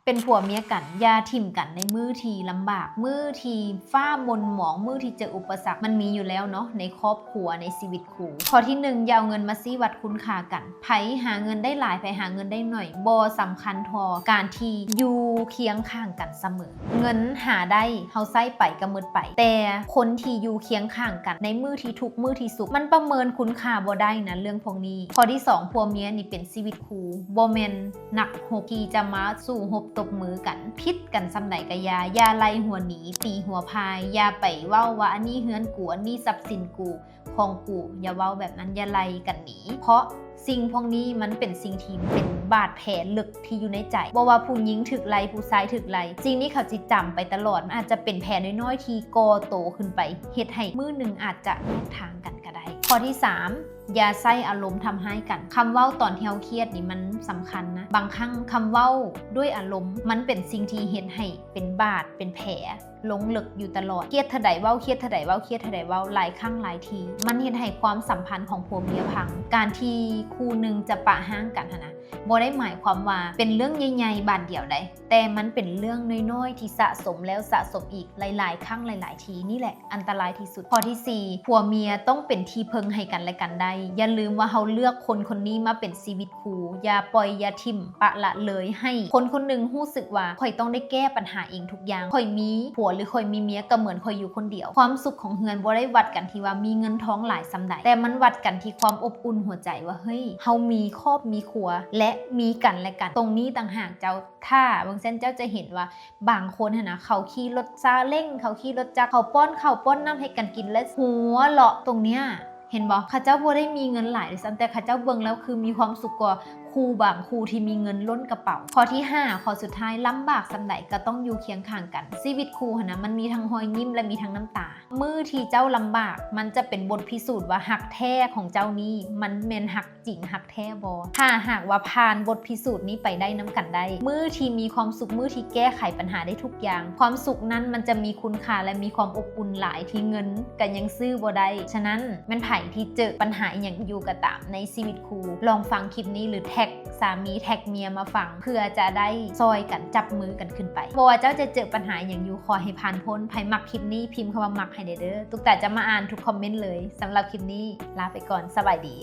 ເປັນຜົວເມຍກັນ ຢ່າຖິ້ມກັນໃນມື້ທີ່ລຳບາກ, ມື້ທີ່ຟ້າມົນໝອງ, ມື້ທີ່ເຈີອຸປະສັກ. ມັນມີຢູ່ແລ້ວເນາະ ໃນຄອບຄົວ, ໃນຊີວິດຄູ່. ຂໍ້ທີໜຶ່ງ ຢ່າເອົາເງິນມາຊີ້ວັດຄຸນຄ່າກັນ. ໃຜຫາເງິນໄດ້ຫຼາຍ, ໃຜຫາເງິນໄດ້ໜ້ອຍ, ບໍ່ສຳຄັນເທົ່າການທີ່ຢູ່ຄຽງຂ້າງກັນສະເໝີ. ເງິນຫາໄດ້ ເຮົາໃຊ້ໄປກໍໝົດໄປ, ແຕ່ຄົນທີ່ຢູ່ຄຽງຂ້າງກັນໃນມື້ທີ່ທຸກ, ມື້ທີ່ສຸກ, ມັນປະເມີນຄຸນຄ່າບໍ່ໄດ້ນະ ເລື່ອງພວກນີ້. ຂໍ້ທີສອງ ຜົວເມຍນີ້ເປັນຊີວິດຄູ່, ບໍ່ແມ່ນ ນັກຮົບທີ່ຈະມາສູ້ຮົບຕົບມືກັນ. ຜິດກັນສ່ຳໃດກະຢ່າ, ຢ່າໄລ່ຫົວໜີ ຕີຫົວພາຍ, ຢ່າໄປເວົ້າວ່າ ອັນນີ້ເຮືອນກູ, ອັນນີ້ຊັບສິນກູ, ຂອງກູ, ຢ່າເວົ້າແບບນັ້ນ, ຢ່າໄລ່ກັນໜີ, ເພາະສິ່ງພວກນີ້ມັນເປັນສິ່ງທີ່ເປັນບາດແຜເລິກທີ່ຢູ່ໃນໃຈ. ບໍ່ວ່າຜູ້ຍິງຖືກໄລ່, ຜູ້ຊາຍຖືກໄລ່, ສິ່ງນີ້ເຂົາຊິຈຳໄປຕະຫຼອດ. ມັນອາດຈະເປັນແຜນ້ອຍໆທີ່ກໍ່ໂຕຂຶ້ນໄປ, ເຮັດໃຫ້ມື້ໜຶ່ງອາດຈະແຍກທາງກັນກໍໄດ້. ຂໍ້ທີສາມ ຢ່າໃຊ້ອາລົມທຳຮ້າຍກັນ. ຄຳເວົ້າຕອນທີ່ເຮົາຄຽດນີ້ມັນສຳຄັນນະ. ບາງຄັ້ງຄຳເວົ້າດ້ວຍອາລົມ ມັນເປັນສິ່ງທີ່ເຮັດໃຫ້ເປັນບາດເປັນແຜ ລົງເລິກຢູ່ຕະຫຼອດ. ຄຽດເທົ່າໃດເວົ້າ, ຄຽດເທົ່າໃດເວົ້າ, ຄຽດເທົ່າໃດເວົ້າ, ຫຼາຍຄັ້ງຫຼາຍທີ ມັນເຮັດໃຫ້ຄວາມສຳພັນຂອງຜົວເມຍພັງ. ການທີ່ຄູ່ໜຶ່ງຈະປະຮ້າງກັນຫັ້ນນະ ບໍ່ໄດ້ໝາຍຄວາມວ່າເປັນເລື່ອງໃຫຍ່ໆບາດດຽວໃດ, ແຕ່ມັນເປັນເລື່ອງນ້ອຍໆທີ່ສະສົມແລ້ວສະສົມອີກ ຫຼາຍໆຄັ້ງຫຼາຍໆທີ. ນີ້ແຫຼະ ອັນຕະລາຍທີ່ສຸດ. ຂໍ້ທີສີ່ ຜົວເມຍຕ້ອງເປັນທີ່ເພິ່ງໃຫ້ກັນແລະກັນໄດ້. ຢ່າລືມວ່າເຮົາເລືອກຄົນຄົນນີ້ມາເປັນຊີວິດຄູ່. ຢ່າປ່ອຍ, ຢ່າຖິ້ມ, ປະລະເລີຍໃຫ້ຄົນຄົນໜຶ່ງຮູ້ສຶກວ່າ ຂ້ອຍຕ້ອງໄດ້ແກ້ປັນຫາເອງທຸກຢ່າງ. ຂ້ອຍມີຜົວ ຫຼື ຂ້ອຍມີເມຍ ກໍເໝືອນຂ້ອຍຢູ່ຄົນດຽວ. ຄວາມສຸກຂອງເຮືອນບໍ່ໄດ້ວັດກັນທີ່ວ່າມີເງິນທອງຫຼາຍສ່ຳໃດ, ແຕ່ມັນວັດກັນທີ່ຄວາມອົບອຸ່ນຫົວໃຈວ່າ ເຮີ້ຍ ເຮົາມີຄອບມີຄົວ ແລະ ມີກັນແລະກັນ. ຕົງນີ້ຕ່າງຫາກເຈົ້າ ຖ້າເບິ່ງຊັ້ນເຈົ້າຈະເຫັນວ່າບາງຄົນຫັ້ນນະ ເຂົາຂີ່ລົດຊາເລັງ, ເຂົາຂີ່ລົດຈັກ, ເຂົາປ້ອນເຂົ້າປ້ອນນ້ຳໃຫ້ກັນກິນ ແລະ ຫົວເລາະຕົງເນີ້ຍ ເຫັນບໍ່? ເຂົາເຈົ້າບໍ່ໄດ້ມີເງິນຫຼາຍດ້ວຍຊ້ຳ, ແຕ່ເຂົາເຈົ້າເບິ່ງແລ້ວຄືມີຄວາມສຸກກວ່າຄູ່ບາງຄູ່ທີ່ມີເງິນລົ້ນກະເປົາ. ຂໍ້ທີຫ້າ ຂໍ້ສຸດທ້າຍ ລຳບາກສ່ຳໃດກໍຕ້ອງຢູ່ຄຽງຂ້າງກັນ. ຊີວິດຄູ່ຫັ້ນນະ ມັນມີທັງຮອຍຍິ້ມ ແລະ ມີທັງນ້ຳຕາ. ມື້ທີ່ເຈົ້າລຳບາກ ມັນຈະເປັນບົດພິສູດວ່າຮັກແທ້ຂອງເຈົ້ານີ້ ມັນແມ່ນຮັກ ຈິງຮັກແທ້ບໍ່? ຖ້າຫາກວ່າຜ່ານບົດພິສູດນີ້ໄປໄດ້ນຳກັນໄດ້, ມື້ທີ່ມີຄວາມສຸກ, ມື້ທີ່ແກ້ໄຂບັນຫາໄດ້ທຸກຢ່າງ, ຄວາມສຸກນັ້ນມັນຈະມີຄຸນຄ່າ ແລະ ມີຄວາມອົບອຸ່ນຫຼາຍທີ່ເງິນກໍຍັງຊື້ບໍ່ໄດ້. ສະນັ້ນ ແມ່ນໃຜທີ່ເຈີບັນຫາອີ່ຫຍັງຢູ່ກໍຕາມໃນຊີວິດຄູ່, ລອງຟັງຄລິບນີ້ ຫຼື ແທັກສາມີ ແທັກເມຍມາຟັງ ເພື່ອຈະໄດ້ຊ່ອຍກັນຈັບມືກັນຂຶ້ນໄປ. ບໍ່ວ່າເຈົ້າຈະເຈີບັນຫາອີ່ຫຍັງຢູ່, ຂໍໃຫ້ຜ່ານພົ້ນ. ໃຜມັກຄລິບນີ້ ພິມຄຳວ່າມັກໃຫ້ແດ່ເດີ. ຕຸກຕາຈະມາອ່ານທຸກຄອມເມັນເລີຍ. ສຳລັບຄລິບນີ້ ລາໄປກ່ອນ. ສະບາຍດີ.